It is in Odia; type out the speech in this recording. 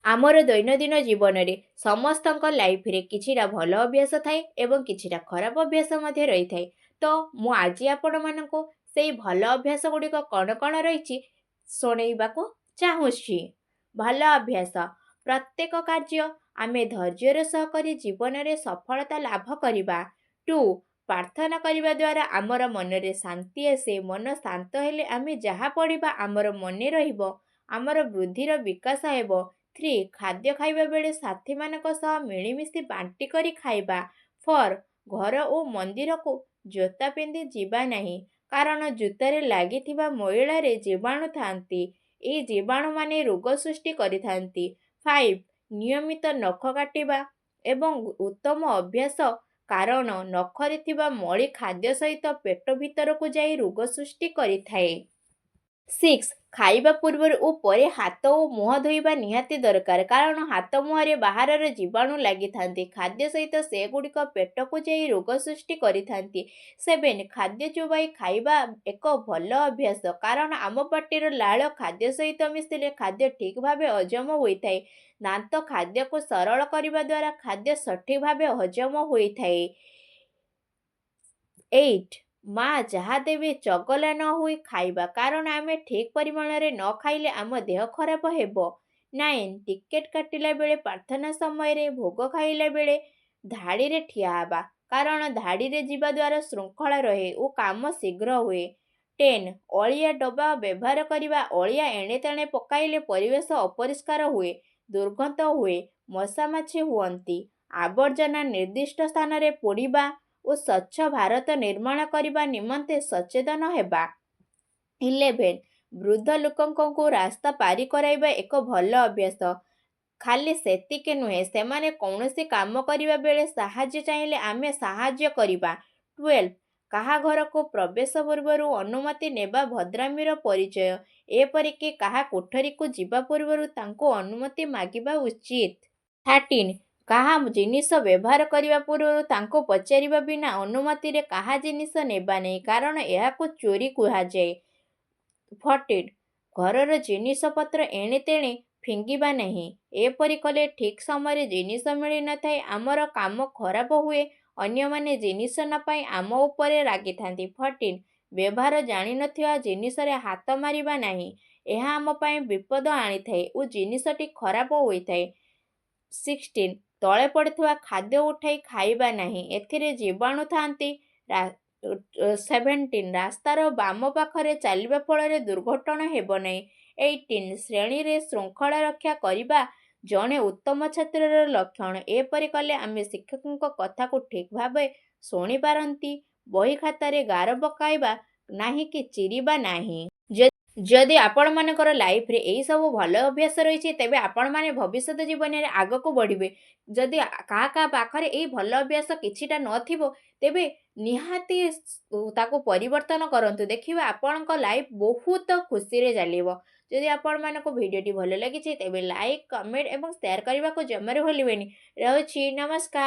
ଆମର ଦୈନନ୍ଦିନ ଜୀବନରେ ସମସ୍ତଙ୍କ ଲାଇଫରେ କିଛିଟା ଭଲ ଅଭ୍ୟାସ ଥାଏ ଏବଂ କିଛିଟା ଖରାପ ଅଭ୍ୟାସ ମଧ୍ୟ ରହିଥାଏ। ତ ମୁଁ ଆଜି ଆପଣମାନଙ୍କୁ ସେଇ ଭଲ ଅଭ୍ୟାସ ଗୁଡ଼ିକ କ'ଣ କ'ଣ ରହିଛି ଶୁଣେଇବାକୁ ଚାହୁଁଛି। ଭଲ ଅଭ୍ୟାସ: ପ୍ରତ୍ୟେକ କାର୍ଯ୍ୟ ଆମେ ଧୈର୍ଯ୍ୟର ସହ କରି ଜୀବନରେ ସଫଳତା ଲାଭ କରିବା। ଟୁ, ପ୍ରାର୍ଥନା କରିବା ଦ୍ୱାରା ଆମର ମନରେ ଶାନ୍ତି ଆସେ। ମନ ଶାନ୍ତ ହେଲେ ଆମେ ଯାହା ପଢ଼ିବା ଆମର ମନେ ରହିବ, ଆମର ବୁଦ୍ଧିର ବିକାଶ ହେବ। ଥ୍ରୀ, ଖାଦ୍ୟ ଖାଇବା ବେଳେ ସାଥୀମାନଙ୍କ ସହ ମିଳିମିଶି ବାଣ୍ଟି କରି ଖାଇବା। ଫୋର୍, ଘର ଓ ମନ୍ଦିରକୁ ଜୋତା ପିନ୍ଧି ଯିବା ନାହିଁ, କାରଣ ଜୋତାରେ ଲାଗିଥିବା ମଇଳାରେ ଜୀବାଣୁ ଥାନ୍ତି। ଏହି ଜୀବାଣୁମାନେ ରୋଗ ସୃଷ୍ଟି କରିଥାନ୍ତି। ଫାଇଭ୍, ନିୟମିତ ନଖ କାଟିବା ଏବଂ ଉତ୍ତମ ଅଭ୍ୟାସ, କାରଣ ନଖରେ ଥିବା ମଳି ଖାଦ୍ୟ ସହିତ ପେଟ ଭିତରକୁ ଯାଇ ରୋଗ ସୃଷ୍ଟି କରିଥାଏ। ସିକ୍ସ, ଖାଇବା ପୂର୍ବରୁ ଓ ପରେ ହାତ ଓ ମୁହଁ ଧୋଇବା ନିହାତି ଦରକାର, କାରଣ ହାତ ମୁହଁରେ ବାହାରର ଜୀବାଣୁ ଲାଗିଥାନ୍ତି। ଖାଦ୍ୟ ସହିତ ସେଗୁଡ଼ିକ ପେଟକୁ ଯାଇ ରୋଗ ସୃଷ୍ଟି କରିଥାନ୍ତି। ସେଭେନ୍, ଖାଦ୍ୟ ଚୋବାଇ ଖାଇବା ଏକ ଭଲ ଅଭ୍ୟାସ, କାରଣ ଆମ ପାଟିର ଲାଳ ଖାଦ୍ୟ ସହିତ ମିଶିଲେ ଖାଦ୍ୟ ଠିକ୍ ଭାବେ ହଜମ ହୋଇଥାଏ। ଦାନ୍ତ ଖାଦ୍ୟକୁ ସରଳ କରିବା ଦ୍ୱାରା ଖାଦ୍ୟ ସଠିକ୍ ଭାବେ ହଜମ ହୋଇଥାଏ। ଏଇଟ୍, ମା ଯାହା ଦେବେ ଚଗଲା ନ ହୋଇ ଖାଇବା, କାରଣ ଆମେ ଠିକ୍ ପରିମାଣରେ ନ ଖାଇଲେ ଆମ ଦେହ ଖରାପ ହେବ। ନାଇନ୍, ଟିକେଟ୍ କାଟିଲା ବେଳେ, ପ୍ରାର୍ଥନା ସମୟରେ, ଭୋଗ ଖାଇଲା ବେଳେ ଧାଡ଼ିରେ ଠିଆ ହେବା, କାରଣ ଧାଡ଼ିରେ ଯିବା ଦ୍ୱାରା ଶୃଙ୍ଖଳା ରହେ ଓ କାମ ଶୀଘ୍ର ହୁଏ। ଟେନ୍, ଅଳିଆ ଡବା ବ୍ୟବହାର କରିବା। ଅଳିଆ ଏଣେ ତେଣେ ପକାଇଲେ ପରିବେଶ ଅପରିଷ୍କାର ହୁଏ, ଦୁର୍ଗନ୍ଧ ହୁଏ, ମଶା ମାଛି ହୁଅନ୍ତି। ଆବର୍ଜନା ନିର୍ଦ୍ଦିଷ୍ଟ ସ୍ଥାନରେ ପୋଡ଼ିବା ଓ ସ୍ୱଚ୍ଛ ଭାରତ ନିର୍ମାଣ କରିବା ନିମନ୍ତେ ସଚେତନ ହେବା। ଇଲେଭେନ୍, ବୃଦ୍ଧ ଲୋକଙ୍କୁ ରାସ୍ତା ପାରି କରାଇବା ଏକ ଭଲ ଅଭ୍ୟାସ। ଖାଲି ସେତିକି ନୁହେଁ, ସେମାନେ କୌଣସି କାମ କରିବା ବେଳେ ସାହାଯ୍ୟ ଚାହିଁଲେ ଆମେ ସାହାଯ୍ୟ କରିବା। ଟୁଏଲ୍ଭ, କାହା ଘରକୁ ପ୍ରବେଶ ପୂର୍ବରୁ ଅନୁମତି ନେବା ଭଦ୍ରାମିର ପରିଚୟ। ଏପରିକି କାହା କୋଠରୀକୁ ଯିବା ପୂର୍ବରୁ ତାଙ୍କୁ ଅନୁମତି ମାଗିବା ଉଚିତ। ଥାର୍ଟିନ୍, କାହା ଜିନିଷ ବ୍ୟବହାର କରିବା ପୂର୍ବରୁ ତାଙ୍କୁ ପଚାରିବା। ବିନା ଅନୁମତିରେ କାହା ଜିନିଷ ନେବା ନାହିଁ, କାରଣ ଏହାକୁ ଚୋରି କୁହାଯାଏ। ଫର୍ଟିନ୍, ଘରର ଜିନିଷପତ୍ର ଏଣେ ତେଣେ ଫିଙ୍ଗିବା ନାହିଁ। ଏପରି କଲେ ଠିକ୍ ସମୟରେ ଜିନିଷ ମିଳିନଥାଏ, ଆମର କାମ ଖରାପ ହୁଏ, ଅନ୍ୟମାନେ ଜିନିଷ ନ ପାଇ ଆମ ଉପରେ ରାଗିଥାନ୍ତି। ଫର୍ଟିନ୍, ବ୍ୟବହାର ଜାଣିନଥିବା ଜିନିଷରେ ହାତ ମାରିବା ନାହିଁ। ଏହା ଆମ ପାଇଁ ବିପଦ ଆଣିଥାଏ ଓ ଜିନିଷଟି ଖରାପ ହୋଇଥାଏ। ସିକ୍ସଟିନ୍, ତଳେ ପଡ଼ିଥିବା ଖାଦ୍ୟ ଉଠାଇ ଖାଇବା ନାହିଁ, ଏଥିରେ ଜୀବାଣୁ ଥାନ୍ତି। ସେଭେଣ୍ଟିନ୍, ରାସ୍ତାର ବାମ ପାଖରେ ଚାଲିବା ଫଳରେ ଦୁର୍ଘଟଣା ହେବ ନାହିଁ। ଏଇଟିନ୍, ଶ୍ରେଣୀରେ ଶୃଙ୍ଖଳା ରକ୍ଷା କରିବା ଜଣେ ଉତ୍ତମ ଛାତ୍ରର ଲକ୍ଷଣ। ଏପରି କଲେ ଆମେ ଶିକ୍ଷକଙ୍କ କଥାକୁ ଠିକ୍ ଭାବେ ଶୁଣିପାରନ୍ତି। ବହି ଖାତାରେ ଗାର ପକାଇବା ନାହିଁ କି ଚିରିବା ନାହିଁ। ଯଦି ଆପଣମାନଙ୍କର ଲାଇଫରେ ଏଇସବୁ ଭଲ ଅଭ୍ୟାସ ରହିଛି, ତେବେ ଆପଣମାନେ ଭବିଷ୍ୟତ ଜୀବନରେ ଆଗକୁ ବଢ଼ିବେ। ଯଦି କାହା କାହା ପାଖରେ ଏଇ ଭଲ ଅଭ୍ୟାସ କିଛିଟା ନଥିବ, ତେବେ ନିହାତି ତାକୁ ପରିବର୍ତ୍ତନ କରନ୍ତୁ। ଦେଖିବେ, ଆପଣଙ୍କ ଲାଇଫ ବହୁତ ଖୁସିରେ ଚାଲିବ। ଯଦି ଆପଣମାନଙ୍କୁ ଭିଡ଼ିଓଟି ଭଲ ଲାଗିଛି, ତେବେ ଲାଇକ୍, କମେଣ୍ଟ ଏବଂ ସେୟାର କରିବାକୁ ଜମାରୁ ଭୁଲିବେନି। ରହୁଛି, ନମସ୍କାର।